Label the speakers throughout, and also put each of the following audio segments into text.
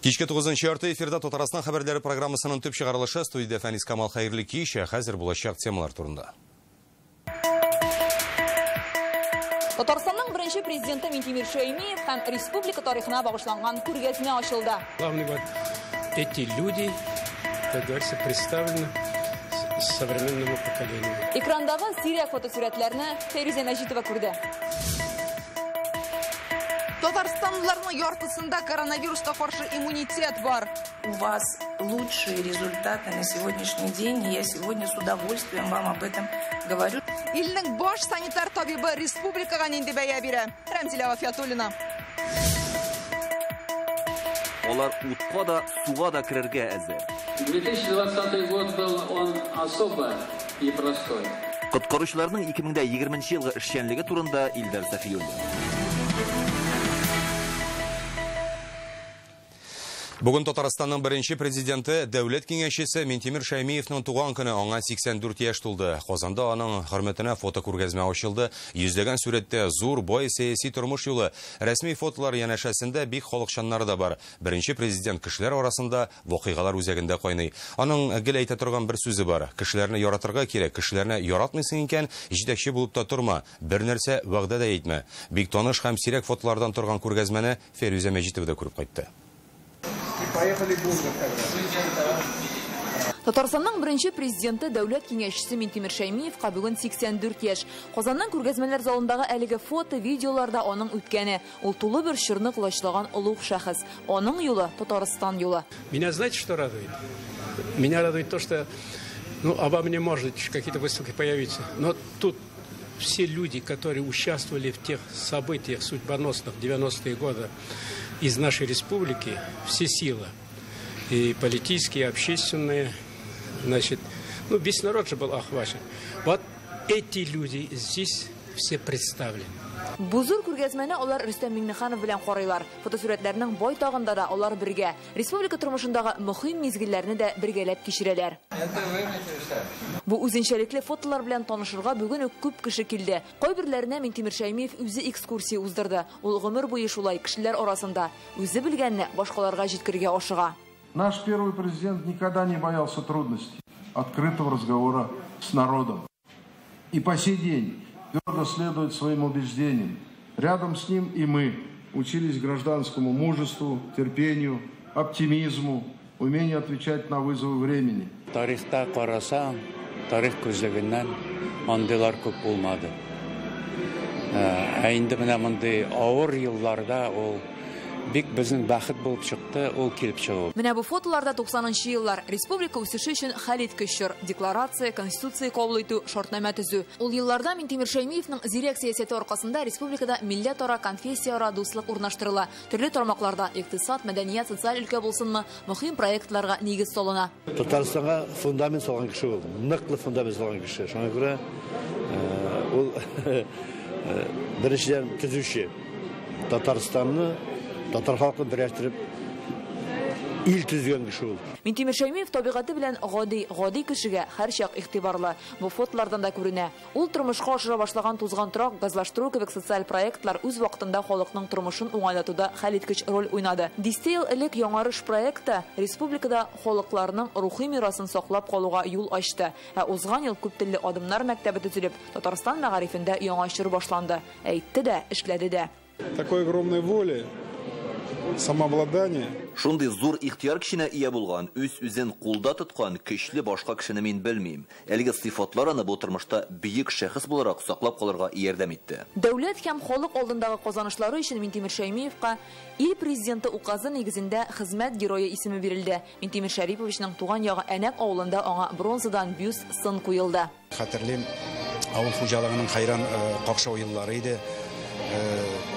Speaker 1: Кичке 9:30 эфирда Татарстан хәбәрләре программасының төп чыгарылышы. Студиядә Фәнис Камал, хәерле кич. Хәзер булачак темалар турында.
Speaker 2: Татарстанның беренче президенты Минтимер Шәймиев һәм республика тарихына багышланган күргәзмә ачылды.
Speaker 3: Главное, вот эти люди, как говорится, представлены современному поколению.
Speaker 2: Экрандагы сирәк фотосурәтләрне Фәйрүзә Мәҗитова күрде.
Speaker 4: Татарстанлыларның яртысында коронавируска каршы иммунитет бар.
Speaker 5: У вас лучшие результаты на сегодняшний день, и я сегодня с удовольствием вам об этом говорю.
Speaker 4: Илнең баш санитар табибы республикага нинди бәя бирә? Рәмзилә Вафиятуллина.
Speaker 6: Алар утка да, суга да керергә әзер.
Speaker 7: 2020 год был он особо непростой.
Speaker 6: Коткаручыларның 2020 елгы эшчәнлеге турында Илдар Сафиуллин.
Speaker 1: Бүген Татарстанның беренче президенты, дәүләт киңәшчесе Минтимер Шәймиевның туган көне, аңа 84 яшь тулды. Казанда аның хөрмәтенә фотокүргәзмә ачылды. Йөзләгән сурәттә зур, бай сәяси тормыш юлы. Рәсми фотолар янәшәсендә бик халыкчаннары да бар. Беренче президент кешеләр арасында, вакыйгалар үзәгендә кайный. Аның гел әйтә торган бер сүзе бар. Кешеләрне яратырга кирәк. Кешеләрне яратмыйсың икән, җитәкче булып та торма. Бер нәрсә вәгъдә дә әйтмә. Бик таныш һәм сирәк фотолардан торган күргәзмәне Фәйрүзә Мәҗитова да күреп кайтты.
Speaker 8: Поехали бургер тогда.
Speaker 2: Татарстанның беренче президенты, дәүләт киңәшчесе Минтимер Шәймиевка бүген 84 яшь. Казанның күргәзмәләр залындагы әлеге фото, видеоларда аның үткәне. Ул тулы бер чорны колачлаган олуг шәхес. Аның юлы Татарстан юлы.
Speaker 3: Меня знаете, что радует? Меня радует то, что, ну, обо мне может какие-то выставки появиться, но тут все люди, которые участвовали в тех событиях судьбоносных 90-е годы из нашей республики, все силы, и политические, и общественные, значит, ну, весь народ же был охвачен. Вот эти люди здесь все представлены.
Speaker 2: Бу зур күргәзмәне алар Рөстәм Миңнеханов белән карыйлар. Фотосурәтләрнең байтагында да алар бергә. Республика тормышындагы мөһим мизгелләрне дә бергәләп кичерәләр. Бу үзенчәлекле фотолар белән танышырга бүген үк күп кеше килде. Кайберләренә Минтимер Шәймиев үзе экскурсия уздырды. Ул гомер буе шулай кешеләр арасында үзе белгәнне башкаларга җиткерергә ашыга.
Speaker 8: Наш первый президент никогда не боялся трудностей, открытого разговора с народом. И по сей день твердо следует своим убеждениям. Рядом с ним и мы учились гражданскому мужеству, терпению, оптимизму, умению отвечать на вызовы времени.
Speaker 9: Тарихта карасаң, тарих күзлегеннән андыйлар күп булмады. Ә инде менә мондый авыр елларда ул бик безнең бәхет булып чыкты, ул килеп чыгу.
Speaker 2: Менә бу фотоларда 90нчы еллар республика үсеше өчен хәлиткеч чор. Декларация, конституция кабул итү, шартнамә төзү. Ул елларда Минтимер Шәймиевның зирәк сәясәте аркасында республикада милләтара, конфессияара дуслык урнаштырыла. Төрле тармакларда икътисад, мәдәният, социаль өлкә булсынмы, мөһим проектларга нигез салына.
Speaker 10: Татарстанга фундамент салган кеше ул, ныклы фундамент салган кеше. Шуңа күрә ул беренчедән төзүче. Татарстанны, татар халкын берләштереп ил төзегән кеше ул.
Speaker 2: Минтимер Шәймиев табигате белән гади, гади кешегә һәрчак игътибарлы. Бу фотолардан да күренә. Ул тормышка ашыра башлаган тузган торак, газлаштыру кебек социаль проектлар үз вакытында халыкның тормышын уңайлатуда хәлиткеч роль уйнады. Дистә ел элек Яңарыш проекты республикада халыкларның рухи мирасын саклап калуга юл ачты. Ә узган ел күптелле адымнар мәктәбе төзелеп, Татарстан мәгарифендә яңа чор башланды. Әйтте дә, эшләде дә.
Speaker 11: Такой огромной воли, самообладание.
Speaker 6: Шундый зур ихтыяр көченә ия булган, үз-үзен кулда тоткан көчле башка кешене мин белмим. Әлеге сыйфатлар аны бу тормышта бөек шәхес буларак саклап калырга ярдәм итте.
Speaker 2: Дәүләт һәм халык алдындагы казанышлары өчен Минтимер Шәймиевка ил президенты указы нигезендә хезмәт герое исеме бирелде. Минтимер Шәриповичның туган ягы Әнәк авылында аңа бронзадан бюст сын куелды.
Speaker 12: Хәтерлим, авыл хуҗалыгының хайран какшау еллары иде.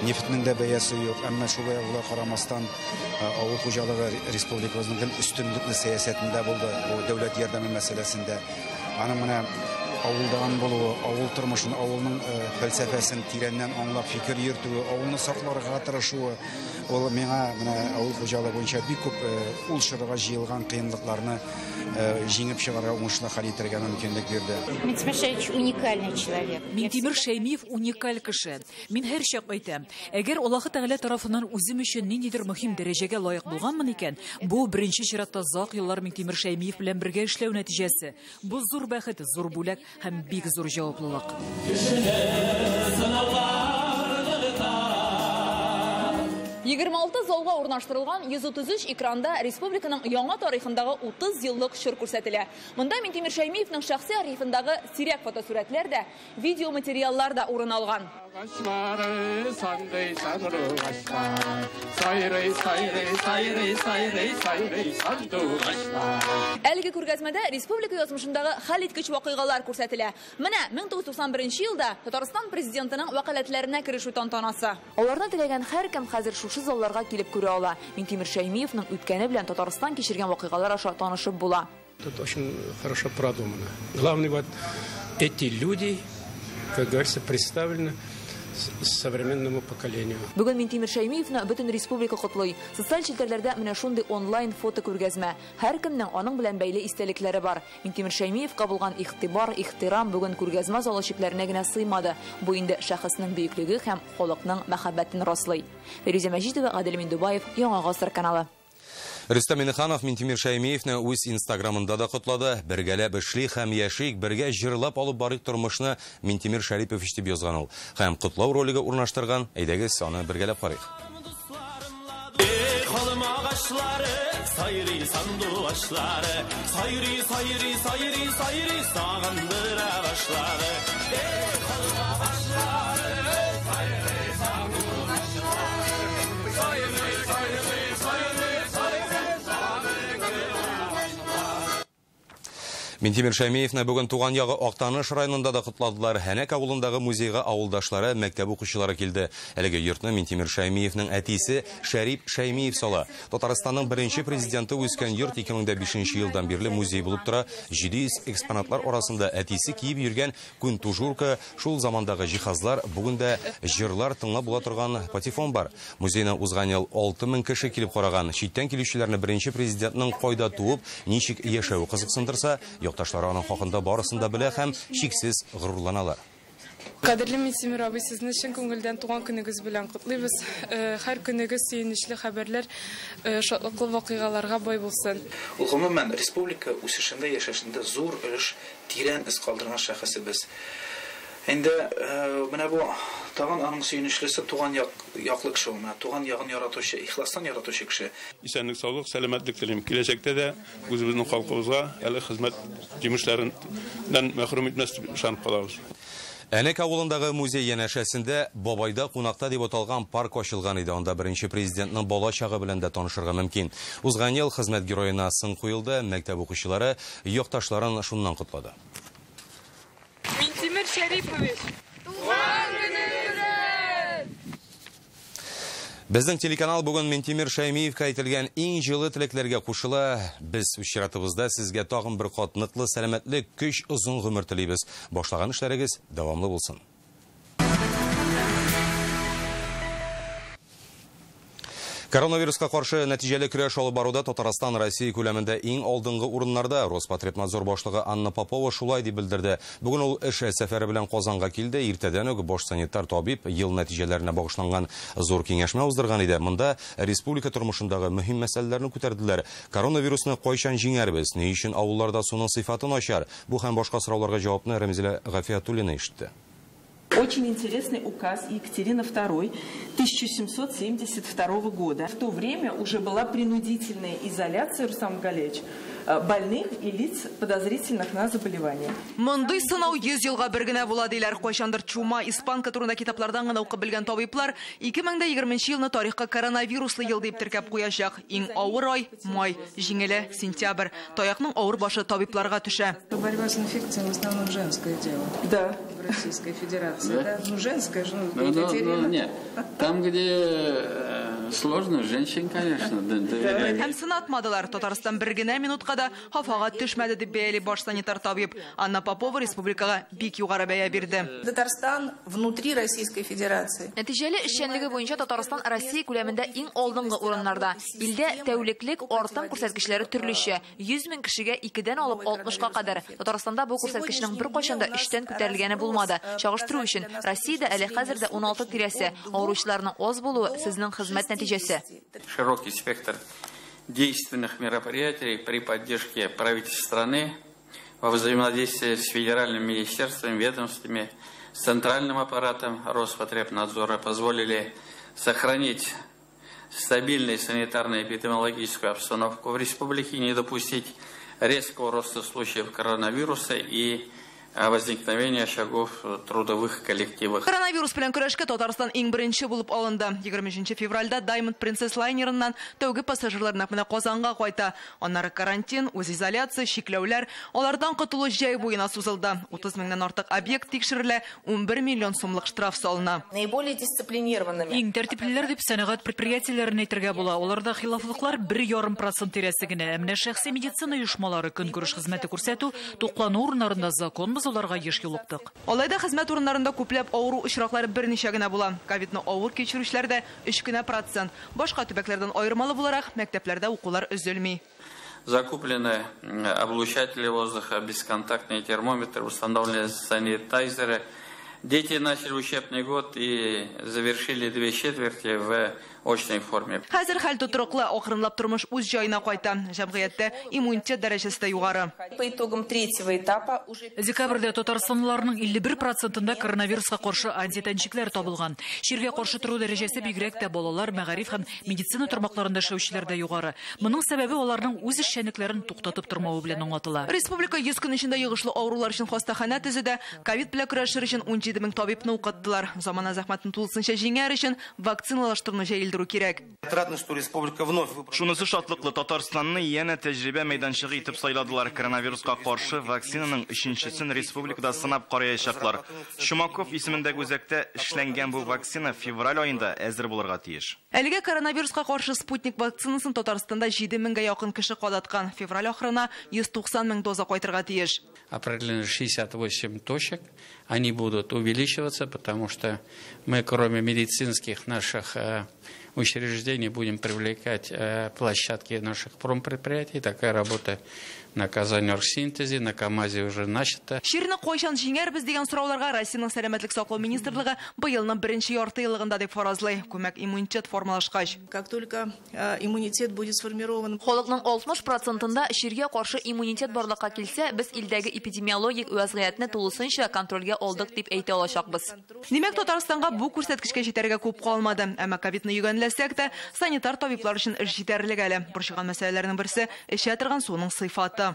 Speaker 12: Нефтнең дә бәясе юк, әмма шулай булуга карамастан авыл хуҗалыгы республикабызның гел өстенлекле сәясәтендә булды бу дәүләт ярдәме мәсьәләсендә. Аның менә Авылдан булуы, авыл тормышын, авылның фәлсәфәсен тирәннән аңлап фикер йөртүе, авылны сакларга тырышуы, ул миңа менә авыл хуҗалыгы буенча бик күп ул чорга җыелган кыенлыкларны җиңеп чыгарга, уңышлы хәл итәргә мөмкинлек бирде.
Speaker 13: Минтимер Шәймиевич уникальный человек.
Speaker 14: Минтимер Шәймиев уникаль кеше. Мин һәрчак әйтәм, әгәр Аллаһы Тәгалә тарафыннан үзем өчен ниндидер мөһим дәрәҗәгә лаек булганмын икән, бу беренче чиратта озак еллар Минтимер Шәймиев белән бергә эшләү нәтиҗәсе. Бу зур бәхет, зур бүләк һәм бик зур җаваплылык.
Speaker 2: 26 залга урнаштырылган 133 экранда республиканың яңа тарихындагы 30 еллык чор күрсәтелә. Монда Минтимер Шәймиевның шәхси архивындагы сирәк фотосурәтләр дә, видеоматериаллар да урын алган. Әлеге күргәзмәдә республика язмышындагы хәлиткеч вакыйгалар күрсәтелә. Менә 1991 елда Татарстан президентының вәкаләтләренә керешү тантанасы. Аларны теләгән һәркем хәзер шушы залларга килеп күрә ала. Минтимер Шәймиевның үткәне белән Татарстан кичергән вакыйгалар аша танышып була.
Speaker 3: Тут очень хорошо продумано. Главное, вот эти люди, как говорится, представлены современному поколению.
Speaker 2: Бүген Минтимер Шәймиевны бөтен республика котлый. Социаль челтәрләрдә менә шундый онлайн фото күргәзмә. Һәркемнең аның белән бәйле истәлекләре бар. Минтимер Шәймиевка булган игътибар, ихтирам бүген күргәзмә залы чикләренә генә сыймады. Бу инде шәхеснең бөеклеге һәм халыкның мәхәббәтен раслый. Фирүзә Мәҗитова, Гадел Миндубаев, Яңа Гасыр каналы.
Speaker 1: Рөстәм Миңнеханов Минтимер Шәймиевне үз инстаграмында да котлады. Бергәләп эшлик һәм яшик, бергә җырлап алып барыйк тормышны Минтимер Шәрипович дип язган ул. Һәм котлау ролигы урнаштырган. Әйдәгез, аны бергәләп карыйк. Минтимер Шәймиевне бүген туган ягы Актаныш районында да котладылар. Һәнәк авылындагы музейга авылдашлары, мәктәп укучылары килде. Әлеге йортны Минтимер Шәймиевнең әтисе Шәрип Шәймиев сала. Татарстанның беренче президенты үскән йорт 2005 елдан бирле музей булып тора. 700 экспонатлар арасында әтисе киеп йөргән күн тужурка, шул замандагы җиһазлар, бүген дә җырлар тыңлап була торган патефон бар. Музейны узган ел 6000 кеше килеп караган. Читтән килүчеләрне беренче президентның кайда туып, ничек яшәве кызыксындырса, якташлары аның хакында барысын да белә һәм шиксез горурланалар.
Speaker 15: Кадерле Минтимер абый, сезне чын күңелдән туган көнегез белән котлыйбыз. Һәр көнегез сөенечле хәбәрләр, шатлыклы вакыйгаларга бай булсын.
Speaker 16: Ул гомумән республика үсешендә, яшәшендә зур өлеш, тирән эз калдырган шәхесебез. Инде менә бу тагын аның сөенечлесе туган яклы кеше ул, менә туган ягын яратучы, ихластан яратучы кеше.
Speaker 17: Исәнлек, саулык, сәламәтлек телим. Киләчәктә дә үзебезнең халкыбызга әле хезмәт җимешләреннән мәхрүм итмәс дип ышанып калабыз.
Speaker 1: Әнәк авылындагы музей янәшәсендә Бабайда кунакта дип аталган парк ачылган иде. Анда беренче президентның бала чагы белән дә танышырга мөмкин. Узган ел хезмәт героена сын куелды, мәктәп укучылары якташларын шуннан котлады.
Speaker 15: Минтимер Шәрипович, туган көнегез!
Speaker 1: Безнең телеканал бүген Минтимер Шәймиевка әйтелгән иң җылы теләкләргә кушыла. Без үз чиратыбызда сезгә тагын бер кат ныклы сәламәтлек, көч, озын гомер телибез. Башлаган эшләрегез дәвамлы булсын. Коронавируска каршы нәтиҗәле көрәш алып баруда Татарстан Россия күләмендә иң алдынгы урыннарда. Роспотребнадзор башлыгы Анна Попова шулай дип белдерде. Бүген ул эш сәфәре белән Казанга килде. Иртәдән үк баш санитар табиб ел нәтиҗәләренә багышланган зур киңәшмә уздырган иде. Монда республика тормышындагы мөһим мәсьәләләрне күтәрделәр. Коронавирусны кайчан җиңәрбез? Ни өчен авылларда суның сыйфаты начар? Бу һәм башка сорауларга җавапны Рәмзилә Гафиятуллина ишетте.
Speaker 18: Очень интересный указ Екатерины II 1772 года. В то время уже была принудительная изоляция, Рустам Галевич, больных и лиц, подозрительных на заболевание.
Speaker 4: Мондый сынау 100 елга бер генә була диләр. Кайчандыр чума, испанка турында китаплардан гына укып белгән табиблар 2020 елны тарихка коронавируслы ел дип теркәп куячак. Иң авыр ай май, җиңеле сентябрь. Таякның авыр башы табибларга төшә.
Speaker 5: Борьба с инфекцией в основном женское дело.
Speaker 18: Да.
Speaker 5: В Российской Федерации. Да? Да? Ну, женское же, ну,
Speaker 7: ну, нет. Там, где Сложно, женщин, конечно, доверяю.
Speaker 4: Һәм сынатмадылар. Татарстан бер генә минутка да хафага төшмәде дип бәяли баш санитар табиб. Анна Попова республикага бик югары бәя бирде.
Speaker 5: Татарстан внутри Российской Федерации.
Speaker 2: Нәтиҗәле эшчәнлеге буенча Татарстан Россия күләмендә иң алдынгы урыннарда. Илдә тәүлеклек артым күрсәткечләре төрлечә. 100 мең кешегә 2-дән алып 60-ка кадәр. Татарстанда бу күрсәткечнең беркайчан да 3-тән күтәрелгәне булмады. Чагыштыру өчен Россиядә әле хәзер дә 16 тирәсе. Авыручыларның аз булуы сезнең хезмәт нәтиҗәсе.
Speaker 7: Широкий спектр действенных мероприятий при поддержке правительства страны во взаимодействии с федеральными министерствами, ведомствами, с центральным аппаратом Роспотребнадзора позволили сохранить стабильную санитарно-эпидемиологическую обстановку в республике, не допустить резкого роста случаев коронавируса и возникновения очагов в трудовых коллективах.
Speaker 4: Коронавирус белән көрәшкә Татарстан иң беренче булып алынды. 23 февральдә Diamond Princess лайнерыннан тәүге пассажирлар нәкъ менә Казанга кайта. Аннары карантин, үзизоляция, чикләүләр, алардан котылу җәй буена сузылды. 30 меңнән артык объект тикшерелә, 11 миллион сумлык штраф салына.
Speaker 5: Наиболее дисциплинированными.
Speaker 14: Иң тәртиплеләр дип сәнәгать предприятиеләрен әйтергә була. Аларда хилафлыклар 1,5% тирәсе генә. Ә менә шәхси медицина оешмалары көнкүреш хезмәте күрсәтү, туклану урыннарында закон бозуларга еш юлыктык.
Speaker 4: Алай да хезмәт урыннарында күпләп авыру очраклары берничә генә була. Ковидны авыр кичерүчеләр дә 3%. Башка төбәкләрдән аермалы буларак, мәктәпләрдә укулар өзелми.
Speaker 7: Закуплены облучатели воздуха, бесконтактные термометры, установлены санитайзеры. Дети начали учебный год и завершили 2/4 в очной форме.
Speaker 4: Хәзер хәл тотрыклы, акрынлап тормыш үз җаена кайта. Җәмгыятьтә иммунитет дәрәҗәсе дә югары.
Speaker 5: По итогам третьего этапа уже
Speaker 14: Декабрьдә татарстанлыларның 51%-ында коронавируска каршы антитәнчекләр табылган. Чиргә каршы тору дәрәҗәсе бигрәк тә балалар, мәгариф һәм медицина тармакларында эшләүчеләрдә югары. Моның сәбәбе аларның үз эшчәнлекләрен туктатып тормавы белән аңлатыла.
Speaker 4: Республика 100 көн эчендә йогышлы авырулар өчен хастаханә төзеде. Ковид белән көрәшер өчен 17 мең табибны укыттылар. Замана зәхмәтен тулысынча җиңәр өчен вакциналаштыруны җәелдерү кирәк.
Speaker 19: Шунысы шатлыклы, Татарстанны янә тәҗрибә мәйданчыгы итеп сайладылар. Коронавируска каршы вакцинаның 3-нчесен республикада сынап караячаклар. Чумаков исемендәге үзәктә эшләнгән бу вакцина февраль аенда әзер булырга тиеш.
Speaker 4: Әлегә коронавируска каршы Спутник вакцинасын Татарстанда 7 меңгә якын кеше кадаткан. Февраль ахырына 190 мең доза кайтырга тиеш.
Speaker 7: Определено 68 точек. Они будут увеличиваться, потому что мы, кроме медицинских наших учреждений, будем привлекать площадки наших промпредприятий. Такая работа на Казань-Оргсинтезе, на КамАЗе уже начата.
Speaker 4: Чирне кайчан җиңәрбез дигән сорауларга Россиянең сәламәтлек саклау министрлыгы быелның беренче ярты еллыгында дип фаразлый. Күмәк иммунитет формалашкач.
Speaker 5: Как только иммунитет будет сформирован,
Speaker 2: халыкның 60%-ында чиргә каршы иммунитет барлыкка килсә, без илдәге эпидемиологик вазгыятьне тулысынча контрольгә алдык дип әйтә алачакбыз.
Speaker 4: Димәк, Татарстанга бу күрсәткечкә җитәргә күп калмады. Әмма ковидны йөгәнләсәк тә, санитар табиблар өчен эш җитәрлек әле. Борчыган мәсьәләләрнең берсе эчә торган суның сыйфаты.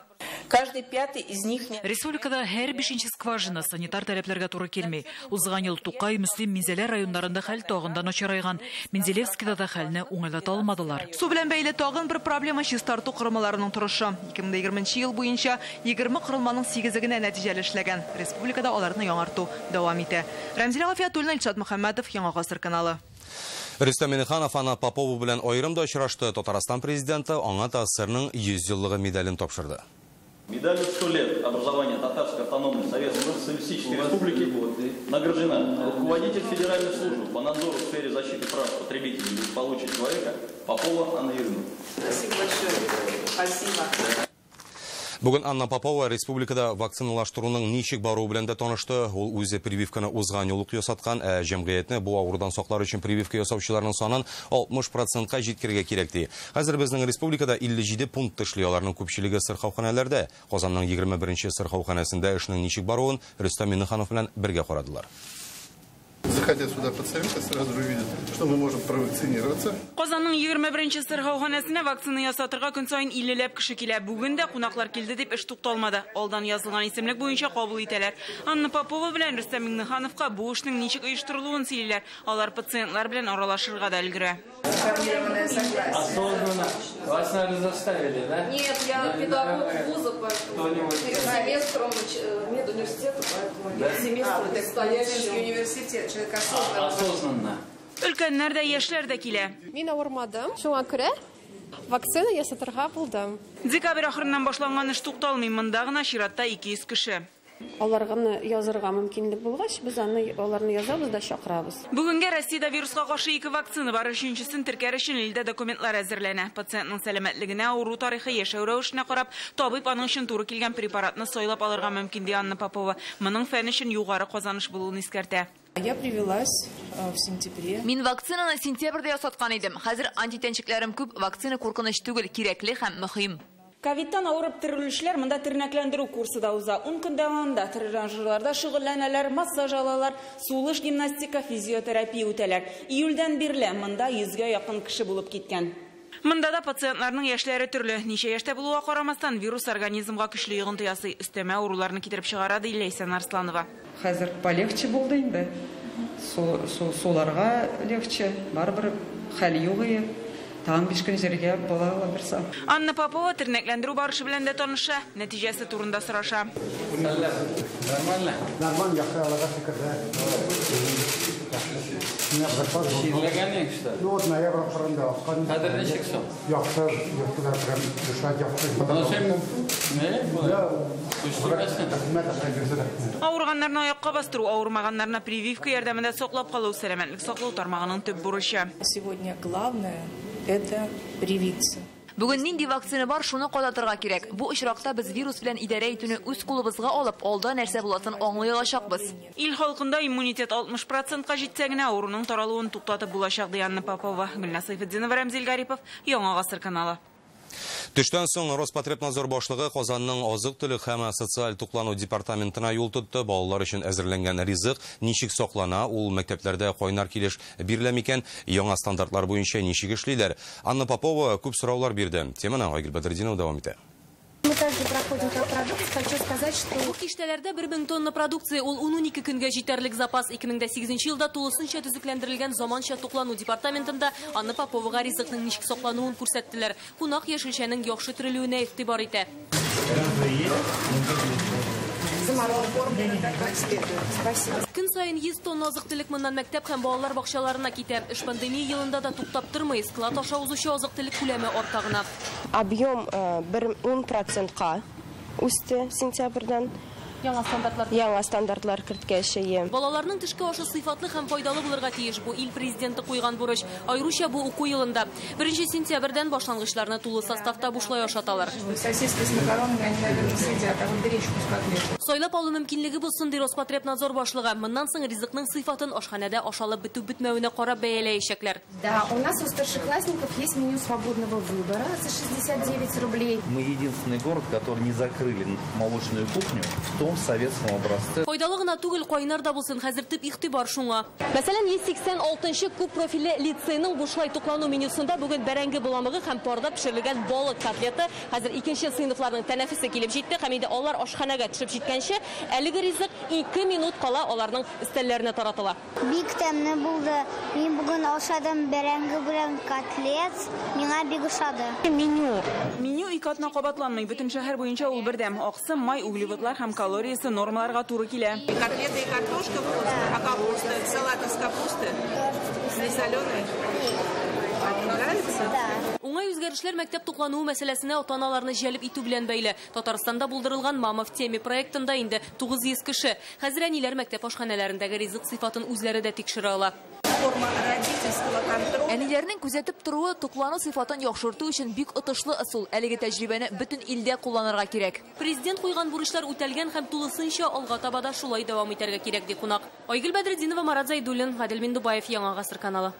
Speaker 5: Каждый пятый из них не...
Speaker 14: Республикада һәр 5-нче скважина санитар таләпләргә туры килми. Узган ел Тукай, Мөслим, Минзәлә районнарында хәл тагын да начарайган. Менделеевскида да хәлне уңайлата алмадылар.
Speaker 4: Су белән бәйле тагын бер проблема чистарту корылмаларының торышы. 2020 ел буенча 20 корылманың 8-е генә нәтиҗәле эшләгән. Республикада аларны яңарту дәвам итә. Рәмзилә Гафиятуллина, Илшат Мөхәммәтов, Яңа Гасыр каналы.
Speaker 1: Рөстәм Миңнеханов Анна Попова белән аерым да очрашты. Татарстан президенты аңа ТАССРның 100 еллыгы медален тапшырды.
Speaker 20: Медалью 100 лет образования Татарской автономной Советской Социалистической Республики награждена руководитель Федеральной службы по надзору в сфере защиты прав потребителей и благополучия человека Попова Анна Юрьевна.
Speaker 5: Спасибо большое. Спасибо.
Speaker 1: Бүген Анна Попова республикада вакциналаштыруның ничек баруы белән дә танышты. Ул үзе прививканы узган ел ук ясаткан, ә җәмгыятьне бу авырудан саклар өчен прививка ясаучыларның санын 60%-ка җиткерергә кирәк ди. Хәзер безнең республикада 57 пункт эшли, аларның күпчелеге сырхауханәләрдә. Казанның 21-нче сырхауханәсендә эшнең ничек баруын Рөстәм Миңнеханов белән бергә карадылар.
Speaker 8: Заходя сюда пациенты, сразу же увидят, что мы можем провакцинироваться.
Speaker 21: Казанның 21-нче сырхауханәсенә вакцина ясатырга көн саен 50ләп кеше килә. Бүген дә кунаклар килде дип эш тукталмады. Алдан язылган исемлек буенча кабул итәләр. Анна Попова белән Рөстәм Миңнехановка бу эшнең ничек оештырылуын сөйлиләр. Алар пациентлар белән аралашырга да өлгерә.
Speaker 7: Осознанно. Вас, наверное, заставили, да?
Speaker 22: Нет, я педагог вуза, поэтому перед семестром медуниверситета, поэтому перед семестром предстоящий
Speaker 5: университет. Человек осознанно.
Speaker 7: Осознанно.
Speaker 21: Өлкәннәр дә, яшьләр дә килә.
Speaker 9: Мин авырмадым, шуңа күрә вакцина ясатырга булдым.
Speaker 21: Декабрь ахырыннан башланган эш тукталмый, монда гына чиратта 200 кеше.
Speaker 10: Аларны язырга мөмкинлек булгач, без аны аларны язабыз да чакырабыз.
Speaker 21: Бүгенгә Россиядә вируска каршы 2 вакцина бар. Өченчесен теркәр өчен илдә документлар әзерләнә. Пациентның сәламәтлегенә, авыру тарихы, яшәү рәвешенә карап, табиб аның өчен туры килгән препаратны сайлап алырга мөмкин, ди Анна Попова. Моның фән өчен югары казаныш булуын искәртә.
Speaker 5: Я привилась в сентябре.
Speaker 2: Мин вакцинаны сентябрьдә ясаткан идем. Хәзер антитәнчекләрем күп, вакцина куркыныч түгел, кирәкле һәм мөһим.
Speaker 21: Ковидтан авырып терелүчеләр монда тернәкләндерү курсы да уза. 10 көн дәвамында тренажерларда шөгыльләнәләр, массаж алалар, сулыш гимнастика, физиотерапия үтәләр. Июльдән бирле монда 100гә якын кеше булып киткән. Монда да пациентларның яшьләре төрле. Ничә яшьтә булуга карамастан, вирус организмга көчле йогынты ясый, өстәмә авыруларны китереп чыгара, ди Ләйсән Арсланова.
Speaker 23: Хәзер полегче булды инде. Суларга легче, барыбер хәл юк ие. Тагын 5 көн җиргә була алырса.
Speaker 21: Анна Попова тернәкләндерү барышы белән дә таныша, нәтиҗәсе турында сораша.
Speaker 24: Нормально. Нормально, яхшы, Аллага шөкер. Ну вот ноябрь ахырында аккан.
Speaker 7: Хәзер ничек соң?
Speaker 24: Яхшы, яхшы, прям душа яхшы.
Speaker 21: Авырганнарны аякка бастыру, авырмаганнарны прививка ярдәмендә саклап калу сәламәтлек саклау тармагының төп бурычы.
Speaker 5: Сегодня главное это привиться.
Speaker 2: Бүген нинди вакцина бар, шуны кадатырга кирәк. Бу очракта без вирус белән идарә итүне үз кулыбызга алып, алда нәрсә буласын аңлый алачакбыз.
Speaker 21: Ил халкында иммунитет 60%-ка җитсә генә авыруның таралуын туктатып булачак, ди Анна Попова. Гөлназ Сайфетдинова, Рәмзил Гарипов, Яңа Гасыр каналы.
Speaker 1: Төштән соң Роспотребнадзор башлыгы Казанның азык-төлек һәм социаль туклану департаментына юл тотты. Балалар өчен әзерләнгән ризык ничек саклана, ул мәктәпләрдә кайнар килеш бирелә микән, яңа стандартлар буенча ничек эшлиләр. Анна Попова күп сораулар бирде. Теманы Айгөл Бәдретдинова дәвам итә.
Speaker 25: Мы также проходим как продукт. Хочу сказать, что
Speaker 26: бу киштәләрдә 1000 тонна продукция, ул 10-12 көнгә җитәрлек запас. 2008 елда тулысынча төзекләндерелгән заманча туклану департаментында Анна Поповага ризыкның ничек саклануын күрсәттеләр. Кунак яшелчәнең яхшы төрелүенә игътибар итә. Көн саен 100 тонна азык-төлек моннан мәктәп һәм балалар бакчаларына китә. Эш пандемия елында да туктап тормый, склад аша узучы азык-төлек күләме арта гына.
Speaker 9: Объем 10%-ка үсте сентябрьдән.
Speaker 26: Яңа стандартлар.
Speaker 9: Яңа стандартлар керткәч.
Speaker 26: Балаларның төшке ашы сыйфатлы һәм файдалы булырга тиеш. Бу ил президенты куйган бурыч. Аеруча бу уку елында. 1 сентябрьдән башлангычларны тулы составта бушлай ашаталар.
Speaker 5: Сосиски с макаронами они, наверное, съедят, а вот гречку с котлетой.
Speaker 26: Сайлап алу мөмкинлеге булсын, ди Роспотребнадзор башлыгы. Моннан соң ризыкның сыйфатын ашханәдә ашалып бетү-бетмәвенә карап бәяләячәкләр.
Speaker 25: Да, у нас у старшеклассников есть меню свободного выбора за 69 рублей.
Speaker 27: Мы единственный город, который не закрыли молочную кухню в том советском образце.
Speaker 26: Файдалы гына түгел, кайнар да булсын, хәзер төп игътибар шуңа. Мәсәлән, 186 күп профильле лицейның бушлай туклану менюсында бүген бәрәңге боламыгы һәм парда пешерелгән балык котлеты. Хәзер икенче сыйныфларның тәнәфесе килеп җитте һәм инде алар ашханәгә төшеп җиткәнче әлеге ризык 2 минут кала аларның өстәлләренә таратыла.
Speaker 28: Бик тәмле булды. Мин бүген ашадым бәрәңге белән котлет. Миңа бик ошады.
Speaker 21: Меню. Меню ике атна кабатланмый. Бөтен шәһәр буенча ул бердәм. Аксым, май, углеводлар һәм калориясе нормаларга туры килә.
Speaker 5: Котлеты и картошка вкусно, а капуста, салат из капусты? Не соленый?
Speaker 26: Нравится? Уңай үзгәрешләр мәктәп туклануы мәсьәләсенә ата-аналарны җәлеп итү белән бәйле. Татарстанда булдырылган Мама в теме проектында инде 900 кеше. Хәзер әниләр мәктәп ашханәләрендәге ризык сыйфатын үзләре дә тикшерә ала.
Speaker 5: Форма родительского контроля.
Speaker 2: Әниләрнең күзәтеп торуы туклану сыйфатын яхшырту өчен бик отышлы ысул. Әлеге тәҗрибәне бөтен илдә кулланырга кирәк.
Speaker 26: Президент куйган бурычлар үтәлгән һәм тулысынча алга таба да шулай дәвам итәргә кирәк, ди кунак. Айгөл Бәдретдинова, Марат Зайдуллин, Гадел Миндубаев, Яңа Гасыр каналы.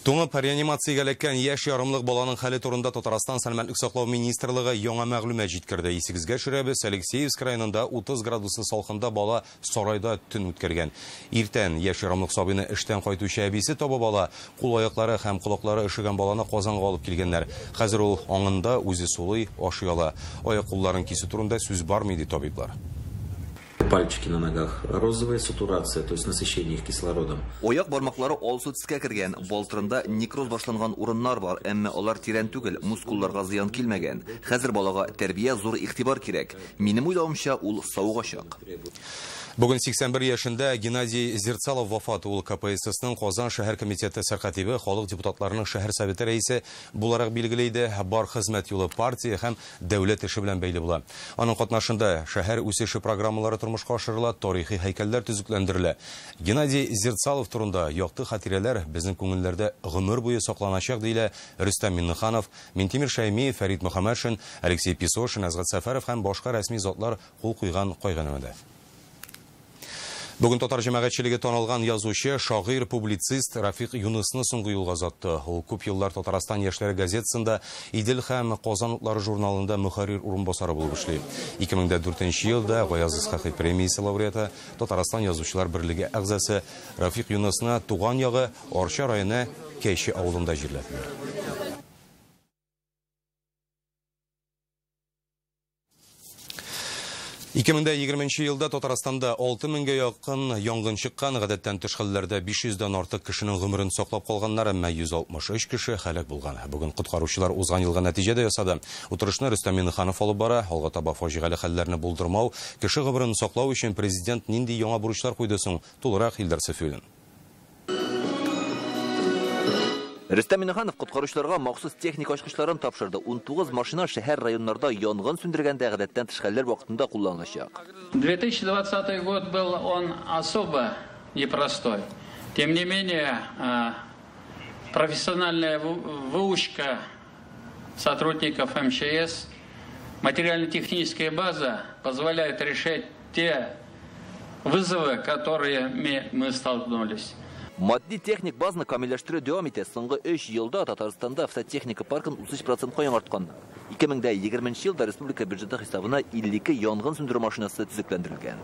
Speaker 1: Туңып реанимациягә эләккән яшь ярымлык баланың хәле турында Татарстан Сәламәтлек саклау министрлыгы яңа мәгълүмат җиткерде. Исегезгә төшерәбез, Алексеевск районында 30 градуслы салкында бала сарайда төн үткәргән. Иртән яшь ярымлык сабыйны эштән кайтучы әбисе табып ала. Кул-аяклары һәм колаклары өшегән баланы Казанга алып килгәннәр. Хәзер ул аңында, үзе сулый, ашый ала. Аяк-кулларын кисү турында сүз бармый, ди табиблар.
Speaker 29: Пальчики на ногах розовая, сатурация, то есть насыщение их кислородом.
Speaker 6: Аяк бармаклары алсу төскә кергән, балтырында некроз башланган урыннар бар, әмма алар тирән түгел, мускулларга зыян килмәгән. Хәзер балага тәрбия, зур игътибар кирәк. Минем уйлавымча, ул савыгачак.
Speaker 1: Бүген 81 яшендә Геннадий Зерцалов вафат. Ул КПССның Казан шәһәр комитеты сәркатибе, халык депутатларының шәһәр советы рәисе буларак билгеле иде. Бар хезмәт юлы партия һәм дәүләт эше белән бәйле була. Аның катнашында шәһәр үсеше программалары тормышка ашырыла, тарихи һәйкәлләр төзекләндерелә. Геннадий Зерцалов турында якты хатирәләр безнең күңелләрдә гомер буе сакланачак, диелә Рөстәм Миңнеханов, Минтимер Шәймиев, Фәрит Мөхәммәтшин, Алексей Песошин, Әсгать Сәфәров һәм башка рәсми затлар кул куйган кайгынамәдә. Бүген татар җәмәгатьчелеге танылган язучы, шагыйрь, публицист Рафик Юнысны соңгы юлга озатты. Ул күп еллар Татарстан яшьләре газетасында, Идел һәм Казан утлары журналында мөхәррир урынбасары булып эшли. 2004 елда Гаяз Исхакый премиясе лауреаты, Татарстан язучылар берлеге әгъзасы Рафик Юнысны туган ягы Арча районы Кәйче авылында җирләделәр. 2020 елда Татарстанда 6000-гә якын янгын чыккан, гадәттән тыш хәлләрдә 500-дән артык кешенең гомерен саклап калганнар, әмма 163 кеше һәлак булган. Бүген коткаручылар узган елга нәтиҗә дә ясады. Утырышны Рөстәм Миңнеханов алып бара. Алга таба фаҗигале хәлләрне булдырмау, кеше гомерен саклау өчен президент нинди яңа бурычлар куйды соң? Тулырак Илдар Сафиуллин.
Speaker 6: Рөстәм Миңнеханов коткаручыларга махсус техника ачкычларын тапшырды. 19 машина шәһәр районнарда янгын сүндергәндә гадәттән тыш хәлләр вакытында кулланылачак.
Speaker 7: 2020 год был он особо непростой. Тем не менее, профессиональная выучка сотрудников МЧС, материально-техническая база позволяет решать те вызовы, которыми мы столкнулись.
Speaker 6: Матди техник базаны камилләштерү дәвам итә. Соңгы 3 елда Татарстанда автотехника паркын 33%-ка яңартканнар. 2020 елда республика бюджеты хисабына 52 янгын сүндерү машинасы төзекләндерелгән.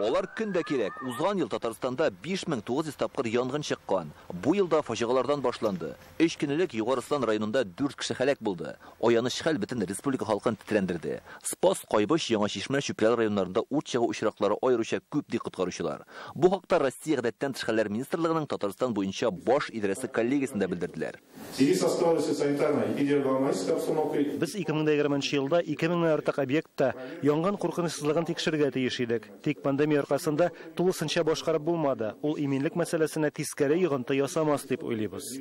Speaker 6: Алар көндә кирәк. Узган ел Татарстанда 5900 тапкыр янгын чыккан. Бу елда фаҗигалардан башланды. 3 көн элек Югары Ослан районында 4 кеше һәлак булды. Аяныч хәл бөтен республика халкын тетрәндерде. Спас, Кайбыч, Яңа Чишмә, Чүпрәле районнарында ут чыгу очраклары аеруча күп, ди коткаручылар. Бу хакта Россия гадәттән тыш хәлләр министрлыгының Татарстан буенча баш идарәсе коллегиясендә белдерделәр.
Speaker 3: Без 2020 елда 2000 артык объектта янгын куркынычсызлыгын тикшерергә тиеш идек. Тик пандемия аркасында тулысынча башкарып булмады. Ул иминлек мәсьәләсенә тискәре йогынты ясамас дип уйлыйбыз.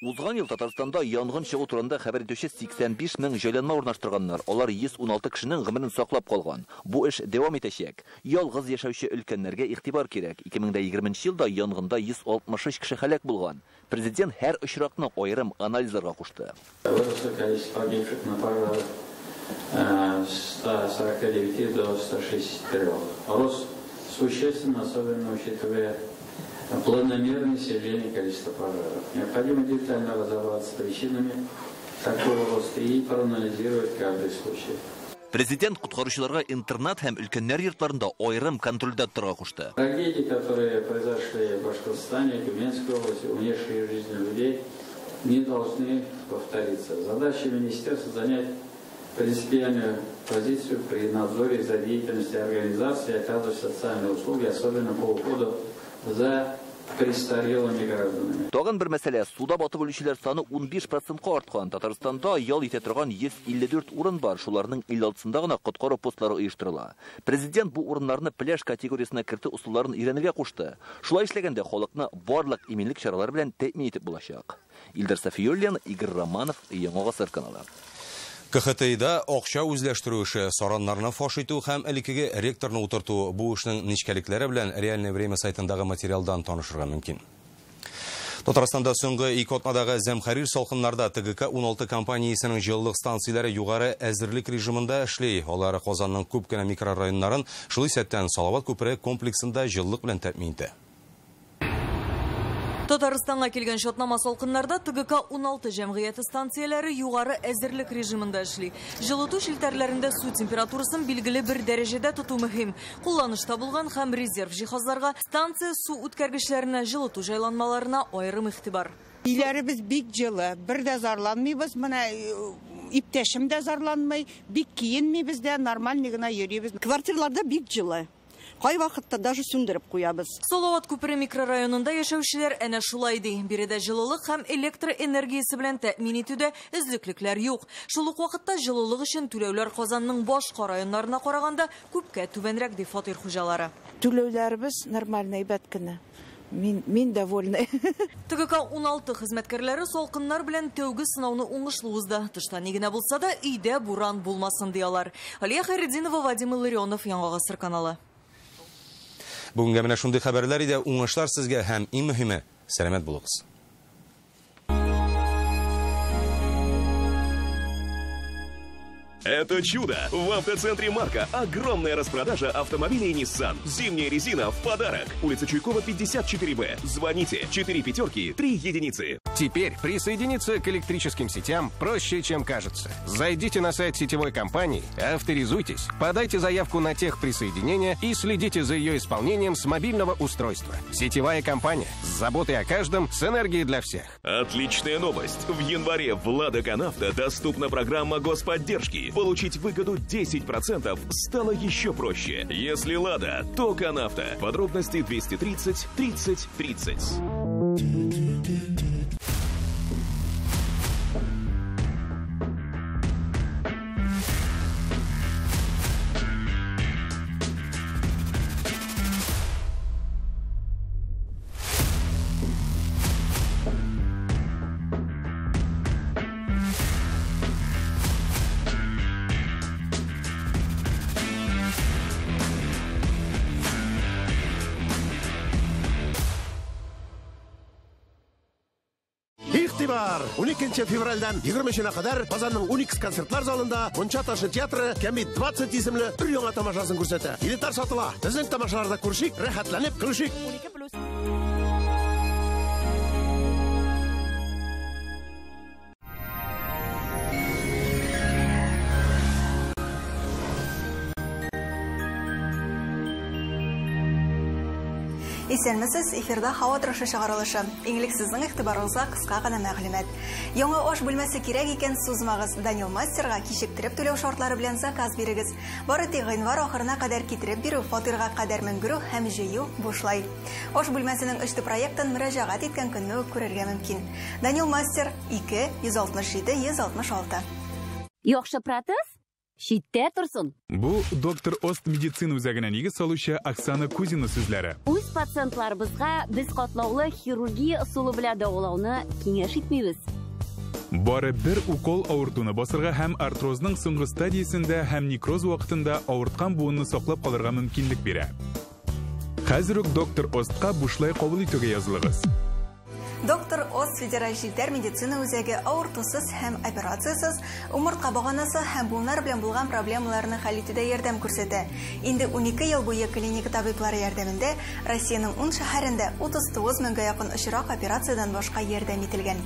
Speaker 6: Узган ел Татарстанда янгын чыгу турында хәбәр итүче 85 мең җайланма урнаштырганнар. Алар 116 кешенең гомерен саклап калган. Бу эш дәвам итәчәк. Ялгыз яшәүче өлкәннәргә игътибар кирәк. 2020 елда янгында 163 кеше һәлак булган. Президент һәр очракны аерым анализларга кушты.
Speaker 7: Выросло количество погибших на пожарах с 149 до 163. Рост существенно, особенно учитывая планомерное снижение количества пожаров. Необходимо детально разобраться с причинами такого роста и проанализировать каждый случай.
Speaker 6: Президент коткаручыларга интернат һәм өлкәннәр йортларында аерым контрольдә торырга кушты.
Speaker 7: Трагедии, которые произошли в Башкортостане, Тюменской области, унесшие жизни людей, не должны повториться. Задача министерства занять принципиальную позицию при надзоре за деятельностью организации, оказывать социальные услуги, особенно по уходу за престарелыми гражданами.
Speaker 6: Тагын бер мәсьәлә, суда батып үлүчеләр саны 15%-ка арткан. Татарстанда ял итә торган 154 урын бар, шуларның 56-сында гына коткару постлары оештырыла. Президент бу урыннарны пляж категориясенә кертү ысулларын өйрәнергә кушты. Шулай эшләгәндә халыкны барлык иминлек чаралары белән тәэмин итеп булачак. Илдар Сафиуллин, Игорь Романов, Яңа Гасыр каналы.
Speaker 1: КХТИда акча үзләштерү эше, сараннарны фаш итү һәм элеккеге ректорны утырту бу эшнең нечкәлекләре белән Реальное время сайтындагы материалдан танышырга мөмкин. Татарстанда соңгы ике атнадагы зәмхәрир салкыннарда ТГК-16 компаниясенең җылылык станцияләре югары әзерлек режимында эшли. Алар Казанның күп кенә микрорайоннарын, шул исәптән Салават күпере комплексында җылылык белән тәэмин итә.
Speaker 11: Татарстанга килгән чатнама салкыннарда ТГК-16 җәмгыяте станцияләре югары әзерлек режимында эшли. Җылыту челтәрләрендә су температурасын билгеле бер дәрәҗәдә тоту мөһим. Кулланышта булган һәм резерв җиһазларга, станция су үткәргечләренә, җылыту җайланмаларына аерым игътибар.
Speaker 12: Өйләребез бик җылы, бер дә зарланмыйбыз, менә иптәшем дә зарланмый, бик киенмибез дә, нормально гына йөрибез.
Speaker 13: Квартираларда бик җылы.
Speaker 4: Кайвакытта даже сүндереп куябыз.
Speaker 11: Салават күпере микрорайонында яшәүчеләр әнә шулай ди. Биредә җылылык һәм электр энергиясе белән тәэмин итүдә өзлеклекләр юк. Шул ук вакытта җылылык өчен түләүләр Казанның башка районнарына караганда күпкә түбәнрәк, ди фатир хуҗалары.
Speaker 13: Түләүләребез нормальный, әйбәт кенә. Мин довольна.
Speaker 11: ТГК 16 хезмәткәрләре салкыннар белән тәүге сынауны уңышлы узды. Тышта ни генә булса да, өйдә буран булмасын, ди алар. Алия Хайретдинова, Вадим Илларионов, Яңа Гасыр каналы.
Speaker 1: Бүгенгә менә шундый хәбәрләр иде. Уңышлар сезгә һәм иң мөһиме, сәламәт булыгыз.
Speaker 14: Это чудо! В автоцентре Марка огромная распродажа автомобилей Nissan. Зимняя резина в подарок. Улица Чуйкова, 54Б. Звоните 4 5 3 единицы.
Speaker 15: Теперь присоединиться к электрическим сетям проще, чем кажется. Зайдите на сайт сетевой компании, авторизуйтесь, подайте заявку на техприсоединение и следите за ее исполнением с мобильного устройства. Сетевая компания с заботой о каждом, с энергией для всех.
Speaker 14: Отличная новость! В январе в «Лада Канавто» доступна программа господдержки. Получить выгоду 10% стало еще проще. Если «Лада», то «Канавто». Подробности 230 30 30.
Speaker 16: Игътибар! 12 февральдән 20-нә кадәр Казанның Уникс концертлар залында Мунча ташы театры Кәмит 20 исемле бер яңа тамашасын күрсәтә. Билетлар сатыла. Безнең тамашаларда күрешик, рәхәтләнеп көлешик.
Speaker 22: 12+.
Speaker 17: Исәнмесез, эфирда һава торышы чыгарылышы. Иң элек сезнең игътибарыгызга кыска гына мәгълүмат. Яңа аш бүлмәсе кирәк икән, сузмагыз. Данил Мастерга кичектереп түләү шартлары белән заказ бирегез. Бары тик гыйнвар ахырына кадәр китереп бирү, фатирга кадәр менгерү һәм җыю бушлай. Аш бүлмәсенең өчте проектын мөрәҗәгать иткән көнне үк күрергә мөмкин. Данил Мастер 2 167 166.
Speaker 21: Яхшы протез? Читтә торсын.
Speaker 22: Бу доктор Ост медицина үзәгенә нигез салучы Оксана Кузина сүзләре.
Speaker 21: Үз пациентларыбызга без катлаулы хирургия ысулы белән дәвалауны киңәш итмибез.
Speaker 22: Бары бер укол авыртуны басырга һәм артрозның соңгы стадиясендә һәм некроз вакытында авырткан буынны саклап калырга мөмкинлек бирә. Хәзер үк доктор Остка бушлай кабул итүгә язылыгыз.
Speaker 17: Доктор Ост федераль челтәр медицина үзәге авыртусыз һәм операциясыз умыртка баганасы һәм буыннар белән булган проблемаларны хәл итүдә ярдәм күрсәтә. Инде 12 ел буе клиника табиблары ярдәмендә Россиянең 10 шәһәрендә 39 меңгә якын очрак операциядән башка ярдәм ителгән.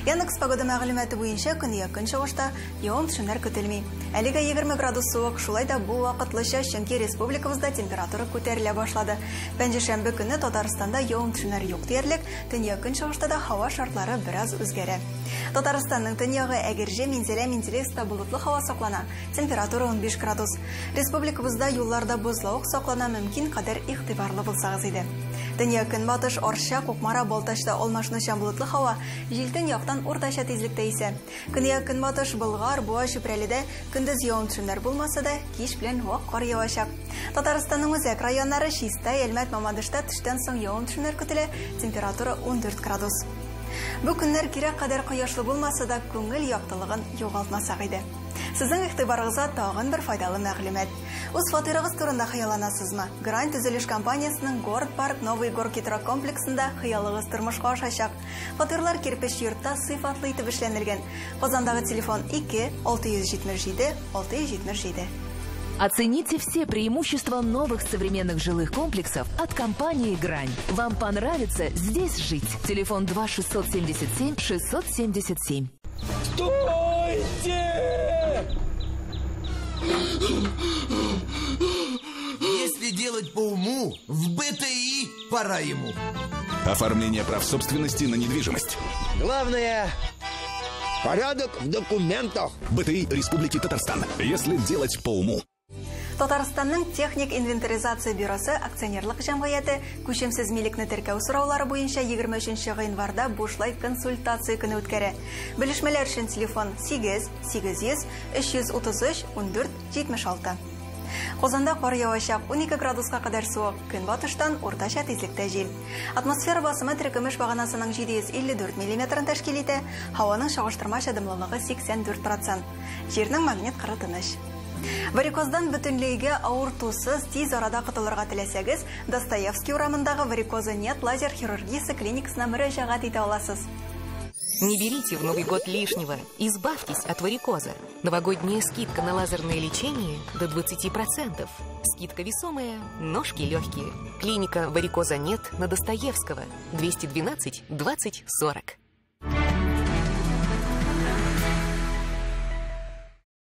Speaker 17: Яндекс погода мәгълүматы буенча көньяк көнчыгышта явым-төшемнәр көтелми. Әлегә 20 градус суык, шулай да бу вакытлыча, чөнки республикабызда температура күтәрелә башлады. Пәнҗешәмбе көне Татарстанда явым-төшемнәр юк диярлек, төньяк көнчыгышта да һава шартлары бераз үзгәрә. Татарстанның төньягы Әгерҗе, Минзәлә, Менделеевскта болытлы һава саклана. Температура 15 градус. Республикабызда юлларда бозлавык саклана, мөмкин кадәр игътибарлы булсагыз иде. Төньяк көнбатыш, Арча, Кукмара, Балтачта алмашынучан болытлы һава, җил төньяктан уртача тизлектә исә. Көньяк көнбатыш, Болгар, Буа, Чүпрәледә көндез явым-төшемнәр булмаса да, кич белән вак кар явачак. Татарстанның үзәк районнары Чистай, Әлмәт, Мамадышта төштән соң явым-төшемнәр көтелә, температура 14 градус. Бу көннәр кирәк кадәр кояшлы булмаса да, күңел яктылыгын югалтмасак иде. Сезнең игътибарыгызга тагын бер файдалы мәгълүмат. Үз фатирыгыз турында хыялланасызмы? Гранд төзелеш компаниясенең Город Парк Новый Горки торак комплексында хыялыгыз тормышка ашачак. Фатирлар кирпеч йортта сыйфатлы итеп эшләнелгән. Казандагы телефон 2 677 677.
Speaker 18: Оцените все преимущества новых современных жилых комплексов от компании «Грань». Вам понравится здесь жить. Телефон 2 677 677.
Speaker 23: Стойте! Если делать по уму, в БТИ пора ему.
Speaker 24: Оформление прав собственности на недвижимость.
Speaker 23: Главное – порядок в документах.
Speaker 24: БТИ Республики Татарстан. Если делать по уму.
Speaker 17: Татарстанның техник инвентаризация бюросы акционерлык җәмгыяте күчемсез милекне теркәү сораулары буенча 23 гыйнварда бушлай консультация көне үткәрә. Белешмәләр өчен телефон 8 800 333 14 76. Казанда кар явачак, 12 градуска кадәр суык, көнбатыштан уртача тизлектә җил. Атмосфера басымы теркемеш баганасының 754 миллиметрын тәшкил итә, һаваның чагыштырмача дымлылыгы 84%. Җирнең магнит кыры тыныч. Варикоздан бөтенләйгә авыртусыз тиз арада котылырга теләсәгез, Достоевский урамындагы Варикоза нет лазер хирургиясе клиникасына мөрәҗәгать итә аласыз.
Speaker 5: Не берите в Новый год лишнего. Избавьтесь от варикоза. Новогодняя скидка на лазерное лечение до 20%. Скидка весомая, ножки легкие. Клиника «Варикоза нет» на Достоевского. 212 20 40.